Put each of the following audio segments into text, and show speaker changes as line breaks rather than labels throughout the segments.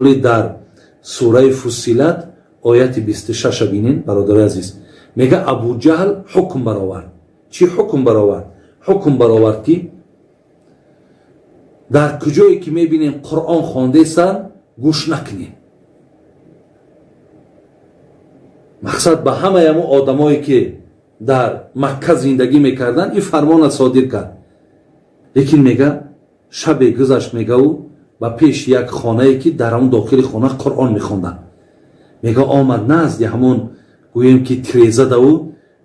Дар сураи Фуссилат ояти 26 бинен, бародари азиз, мега: Абуҷаҳл ҳукм баровард. Чӣ ҳукм баровард? Ҳукм баровард, ки дар куҷое ки мебинем Қуръон хондесанд, гӯш накунем. Мақсад, ба ҳамаи ҳамон одамое, ки дар Макка зиндагӣ мекарданд, ин фармона содир кард. Лекин мега, шабе гузашт, мега, ӯ ба пеши як хонае, ки дар ҳамон дохили хона Қуръон мехонданд, мега, омад назди ҳамон, гӯем ки, тиреза ӯ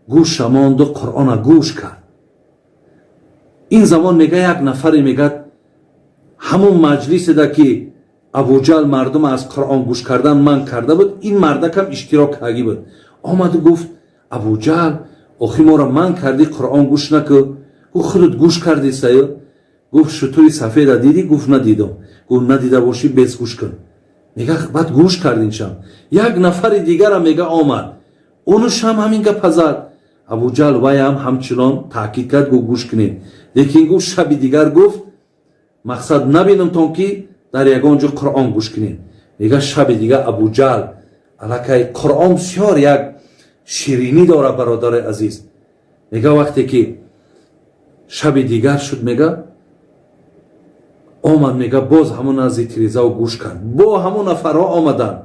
гӯша монду Қуръона гӯш кард. Ин замон, мега, як нафаре, мегад, ҳамон маҷлиседа, ки Абуҷал мардум аз Қуръон гӯш кардан манъ карда буд, ин мардакам иштирок кардагӣ буд. Омаду гуфт: «Абуҷал, охи моро манъ кардӣ, Қуръон гӯш накӯ, гуфт, худат гӯш кардӣ саю». Гуфт: «Шутури сафеда дидӣ?» Гуфт: «Надидам». Гуфт: «Надида бошӣ, бес гӯш кун». Мега, баъд гӯш кардиншам. Як нафари дигарам, мега, омад, унушам ҳамин гапа зад. Абуҷал ваям ҳамчунон таъкид кард, гуфт: «Гӯш кунед». Лекин гуфт, шаби дигар, гуфт, мақсад, набинамтон, ки дар ягон ҷо Қуръон гӯш кунед. Мега, шаби дигар Абуҷал аллакай, Қуръон бисёр як ширинӣ дорад, бародари азиз. Мега, вақте ки шаби дигар шуд, мега, омад, мега, боз ҳамон назди тирезао гӯш кард, бо ҳамон нафарҳо омаданд.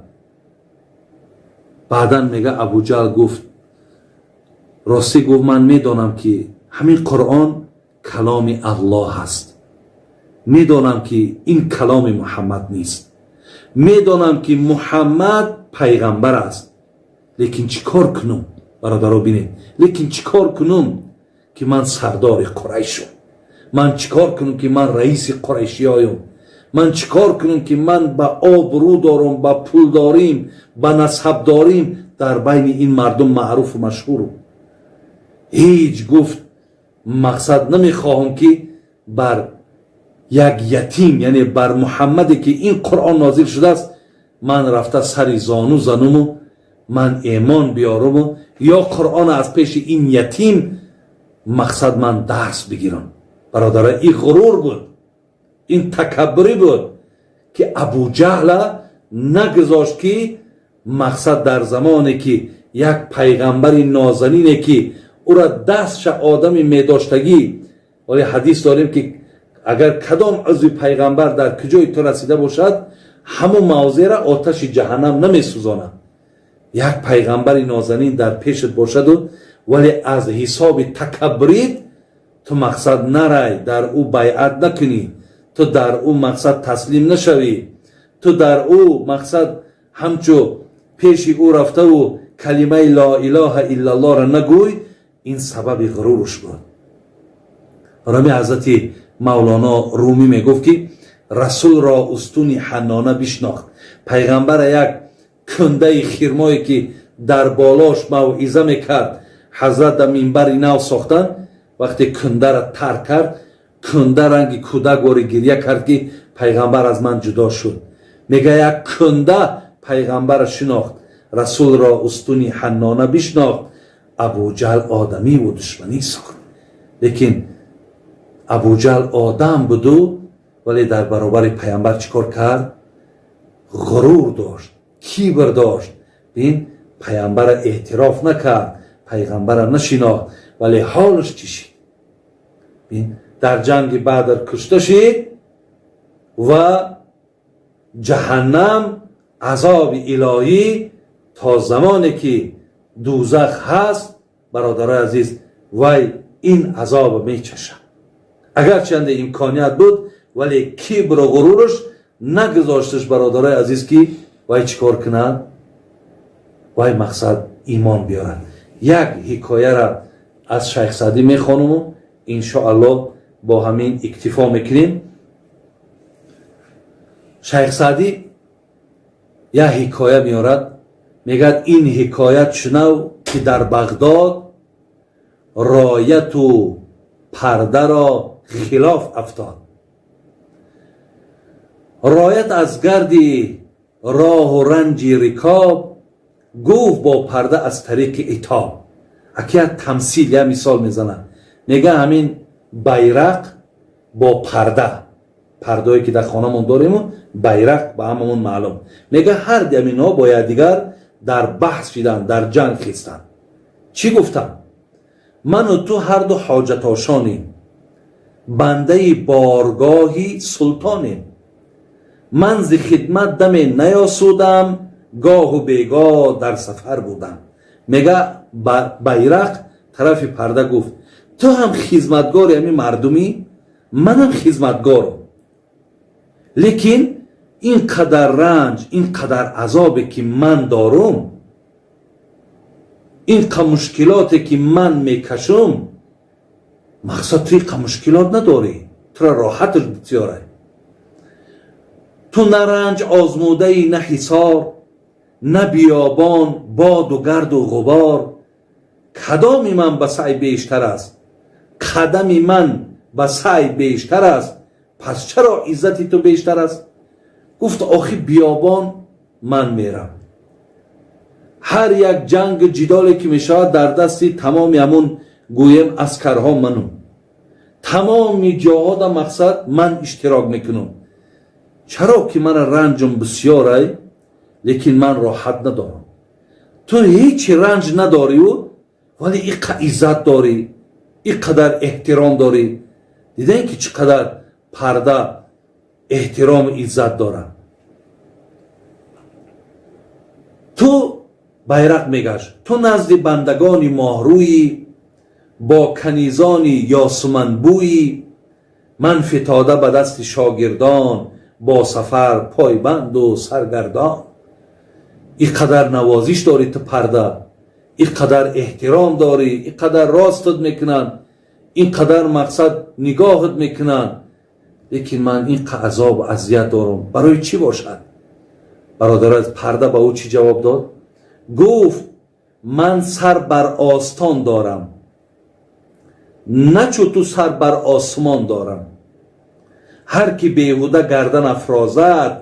Баъдан, мега, Абуҷал гуфт: «Ростӣ, — гуфт, — ман медонам, ки ҳамин Қуръон каломи Аллоҳ аст, медонам, ки ин каломи Муҳаммад нест, медонам, ки Муҳаммад пайғамбар аст, лекин чӣ кор кунум?» Бародаро, бинед, лекин чӣ кор кунум, ки ман сардори Қурайшум? Ман чӣ кор кунум, ки ман раиси қурайшиёюм? Ман чӣ кор кунам, ки ман ба обрӯ дорам, ба пулдорим, ба насабдорим, дар байни ин мардум маъруфу машҳурум? Ҳеҷ, гуфт, мақсад, намехоҳам, ки бар як ятим, яъне бар Муҳаммаде, ки ин Қуръон нозил шудааст, ман рафта сари зону зануму ман эмон биёруму ё Қуръона аз пеши ин ятим, мақсад, ман дарс бигирам. Бародара, ин ғурур буд, ин такаббурӣ буд, ки Абуҷаҳла нагузошт, ки мақсад, дар замоне ки як пайғамбари нозанине, ки ӯра дастша одами медоштагӣ, оли ҳадис дорем, ки агар кадом узви пайғамбар дар куҷои ту расида бошад, ҳамон мавзеъра оташи ҷаҳаннам намесӯзонад, як пайғамбари нозанин дар пешат бошаду, вале аз ҳисоби такаббурит ту, мақсад, нарай дар ӯ байъат накунӣ, ту дар ӯ, мақсад, таслим нашавӣ, ту дар ӯ, мақсад, ҳамчу пеши ӯ рафтаву калимаи ло илоҳа иллаллоҳро нагӯй, ин сабаби ғуруруш буд. Барои ҳазрати Мавлоно Румӣ мегуфт, ки Расулро устуни ҳаннона бишнохт, пайғамбара як кундаи хирмое, ки дар болош мавъиза мекард. Ҳазрат дар минбари нав сохтанд. Вақте кундара тарк кард, кунда ранги кӯдаквори гирья кард, ки пайғамбар аз ман ҷудо шуд. Мега, як кунда пайғамбара шинохт, Расулро устуни ҳаннона бишнохт, Абуҷаҳл одамиву душманӣ сохт. Лекин Абуҷаҳл одам буду, вале дар баробари пайғамбар чӣ кор кард? Ғурур дошт, кибр дошт. Бин, пайғамбара эътироф накард, пайғамбара нашинохт, вале ҳолаш чӣ шид? Бин, дар ҷанги Бадр кушта шид ва ҷаҳаннам, азоби илоҳӣ то замоне ки дӯзах ҳаст, бародарои азиз, вай ин азоба мечашад. Агарчанде имконият буд, вале кибру ғуруруш нагузошташ, бародарои азиз, ки вай чӣ кор кунад, вай, мақсад, имон биёрад. Як ҳикояра аз Шайх Саъдӣ мехонуму иншоаллоҳ бо ҳамин иктифо мекунем. Шайх Саъдӣ як ҳикоя меорад, мегӯяд: ин ҳикоят шунав, ки дар Бағдод рояту пардаро хилоф афтод. Роят аз гарди роҳу ранҷи рикоб гуфт бо парда аз тариқи итоб. Аки як тамсил, як мисол мезанад, мега, ҳамин байрақ бо парда. Пардое ки дар хонамон дорему, байрақ ба ҳамамон маълум. Мега, ҳар ҳаминҳо бо якдигар дар баҳс шиданд, дар ҷанг хистанд. Чӣ гуфтанд? Ману ту ҳарду ҳоҷатошонем, бандаи боргоҳи султонем. Ман зи хидмат даме наёсудам, гоҳу бегоҳ дар сафар будам. Мега, байрақ тарафи парда гуфт: ту ҳам хизматгори ҳамин мардумӣ, манам хизматгорам, лекин ин қадар ранҷ, ин қадар азобе ки ман дорум, ин қа мушкилоте ки ман мекашум, мақсад, ту ин қа мушкилот надорӣ, тура роҳаташ бисёрай. Ту на ранҷ озмудаи, на ҳисор, на биёбон, боду гарду ғубор. Кадоми ман ба саъй бештар аст? Қадами ман ба саъй бештар аст, пас чаро иззати ту бештар аст? Гуфт: охи, биёбон ман мерам, ҳар як ҷангу ҷидоле ки мешавад, дар дасти тамоми ҳамун, гӯем, аскарҳо ману тамоми ҷоҳода, мақсад, ман иштирок мекунам. Чаро ки мана ранҷум бисёрай, лекин ман роҳат надорам. Ту ҳеҷ ранҷ надорию, вале иқа иззат дорӣ, ин қадар эҳтиром дорӣ. Дидем, ки чӣ қадар парда эҳтирому иззат дорад. Ту, байрақ мегашт: ту назди бандагони моҳрӯӣ, бо канизони ёсуманбӯӣ. Ман фитода ба дасти шогирдон, бо сафар пойбанду саргардон. Ин қадар навозиш дорӣ ту, парда, ин қадар эҳтиром дорӣ, ин қадар ростат мекунанд, ин қадар, мақсад, нигоҳат мекунанд, лекин ман ин қа азобу азият дорам. Барои чӣ бошад, бародар? Парда ба ӯ чӣ ҷавоб дод? Гуфт: ман сар бар остон дорам, на чу ту сар бар осмон дорам. Ҳар ки беҳуда гардан афрозад,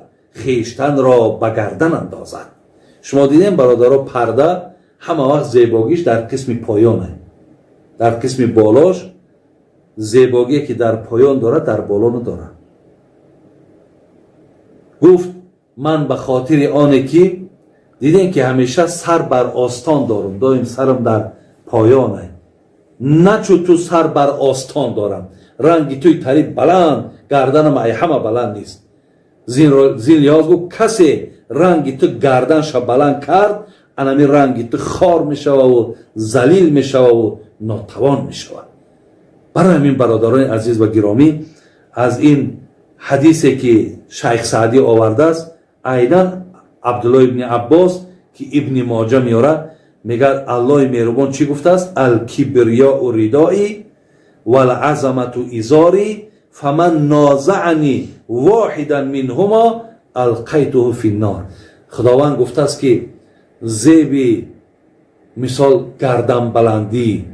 хештанро ба гардан андозад. Шумо дидем, бародаро, парда ҳама вақт зебогиш дар қисми поёне. Дар қисми болош зебогие ки дар поён дорад, дар боло надорад. Гуфт: ман ба хотири оне ки дидем, ки ҳамеша сар бар остон дорам, доим сарам дар поёне, на чу ту сар бар остон дорам. Ранги туи тари баланд, гарданам ай ҳама баланд нест. Зин лиҳоз, гуфт, касе ранги ту гарданша баланд кард, анами ранги ту хор мешававу залил мешававу нотавон мешавад. Барои ҳамин, бародарони азиз ва гиромӣ, аз ин ҳадисе ки шайх Саъдӣ овардааст, айнан Абдулло ибни Аббос, ки Ибни Моҷа меорад, мегӯяд: Аллоҳи меҳрубон чӣ гуфтааст? الكبرياء ردائي والعظمة إزاري، فمن نازعني واحدا منهما ألقيته في النار. Худованд гуфтааст, ки зеби, мисол, гарданбаландӣ,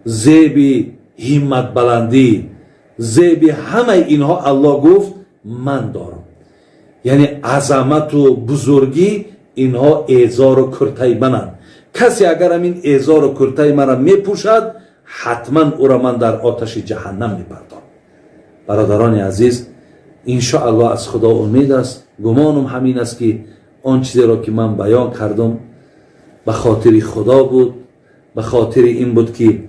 зеби ҳимматбаландӣ, зеби ҳамаи инҳо, Аллоҳ гуфт, ман дорам, яъне азамату бузургӣ, инҳо эзору куртаи мананд. Касе агар ҳамин эзору куртаи мара мепӯшад, ҳатман ӯро ман дар оташи ҷаҳаннам мепартом. Бародарони азиз, иншоаллоҳ, аз Худо умед аст, гумонум ҳамин аст, ки он чизеро ки ман баён кардам, ба хотири Худо буд, ба хотири ин буд, ки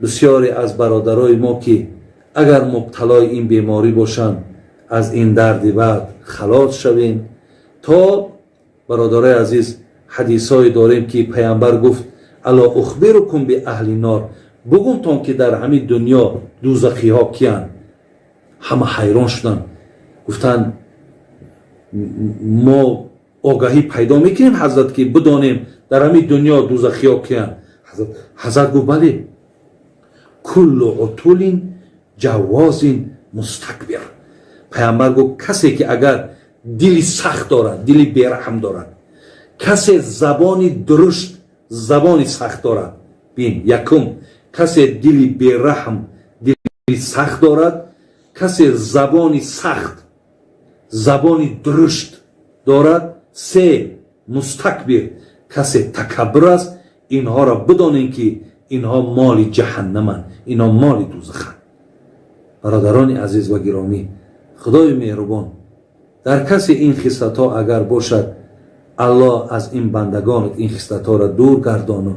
бисёре аз бародарои мо, ки агар мубталои ин беморӣ бошанд, аз ин дарди бад халос шавем. То бародарои азиз, ҳадисҳое дорем, ки Паямбар гуфт: ألا أخبركم بأهل النار؟ Бугумтон, ки дар ҳамин дунё дузахиҳо киянд? Ҳама ҳайрон шуданд, гуфтанд: мо огаҳӣ пайдо мекунем, ҳазрат, ки бидонем, дар ҳамин дунё дузахиҳо киянд? Ҳазрат гуфт: бале, كل عتل جواز مستكبر. Паямбар гуфт: касе ки агар дили сахт дорад, дили бераҳм дорад, касе забони дурушт, забони сахт дорад. Бин, якум, касе дили бераҳм, дили сахт дорад, касе забони сахт, забони дурушт дорад, се, مستكبر, касе такаббур аст, инҳоро бидонем, ки инҳо моли ҷаҳаннаманд, инҳо моли дузаханд. Бародарони азиз ва гиромӣ, Худои меҳрубон, дар касе ин хислатҳо агар бошад, Аллоҳ, аз ин бандагонат ин хислатҳоро дур гардону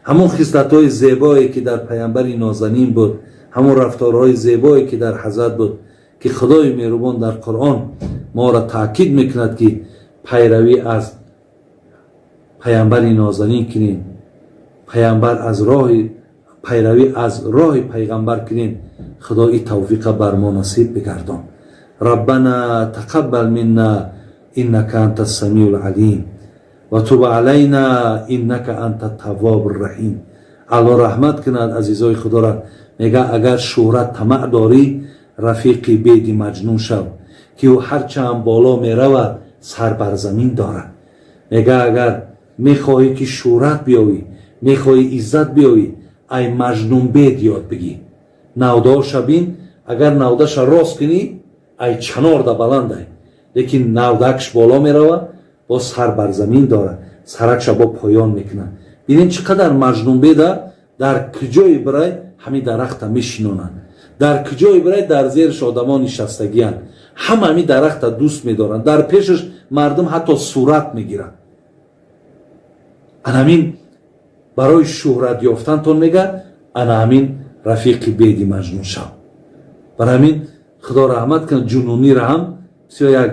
ҳамон хислатҳои зебое, ки дар паямбари нозанин буд, ҳамон рафторҳои зебое, ки дар ҳазрат буд, ки Худои меҳрубон дар Қуръон моро таъкид мекунад, ки пайравӣ аз паямбари нозанин кунем, паямбар аз роҳи пайравӣ аз роҳи пайғамбар кунем. Худо ин тавфиқа бар мо насиб бигардон. ربنا تقبل منا إنك أنت السميع العليم وتب علينا إنك أنت التواب الرحيم. Алло раҳмат кунад азизои худоро. Мега, агар шӯҳрат тамаъ дорӣ, рафиқи беди маҷнун шав, ки ӯ ҳарчанд боло меравад, сар бар замин дорад. Мега, агар мехоҳӣ, ки шӯҳрат биёвӣ, мехоҳӣ иззат биёвӣ, ай маҷнунбед ёд бигӣ. Навдаоша бин, агар навдаша рост кунӣ, ай чанорда баландай, лекин навдакш боло мерава, бо сар бар замин дорад, саракша бо поён мекунад. Бинед, чӣ қадар маҷнунбеда дар куҷое бирай, ҳамин дарахта мешинонанд, дар куҷое бирай, дар зериш одамо нишастагиянд, ҳама ҳамин дарахта дӯст медоранд, дар пешаш мардум ҳатто сурат мегиранд. Ана ҳамин барои шӯҳрат ёфтантон, мега, ана ҳамин рафиқи беди маҷнун шав. Бар ҳамин Худо раҳмат кунад Ҷунунира ҳам, бисёр як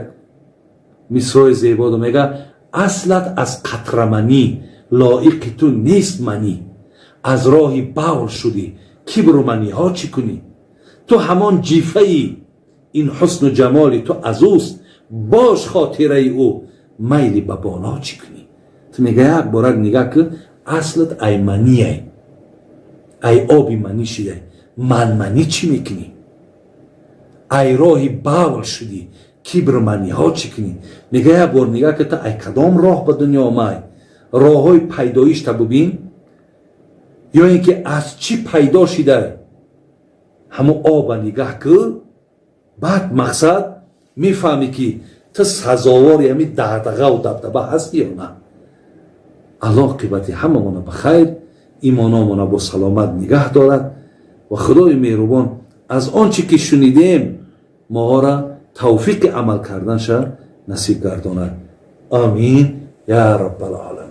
мисрои зебо мега: аслат аз қатраманӣ, лоиқи ту нест манӣ, аз роҳи бавл шудӣ, кибру маниҳо чӣ кунӣ? Ту ҳамон ҷифаи ин ҳусну ҷамоли ту аз ӯст, бош хотираи ӯ, майли ба боло чӣ кунӣ? Ту, мега, як борак нигаҳ кун, аслат ай маниай, ай оби манӣ шидай, манманӣ чӣ мекунӣ? Ай роҳи бавл шудӣ, кибру маниҳо чӣ кунӣ? Мега, як бор нигаҳ кун, ту ай кадом роҳ ба дунё омай, роҳҳои пайдоишта бубин, ё ин ки аз чӣ пайдо шидай, ҳамон оба нигаҳ кун. Баъд, мақсад, мефаҳмӣ, ки ту сазовори ҳамин дағдағаву дабдаба ҳастӣ ё на. Аллоҳ оқибати ҳамамона ба хайр, имономона бо саломат нигаҳ дорад ва Худои меҳрубон аз он чӣ ки шунидем, моҳора тавфиқи амал карданша насиб гардонад. Амин я раббалоламин.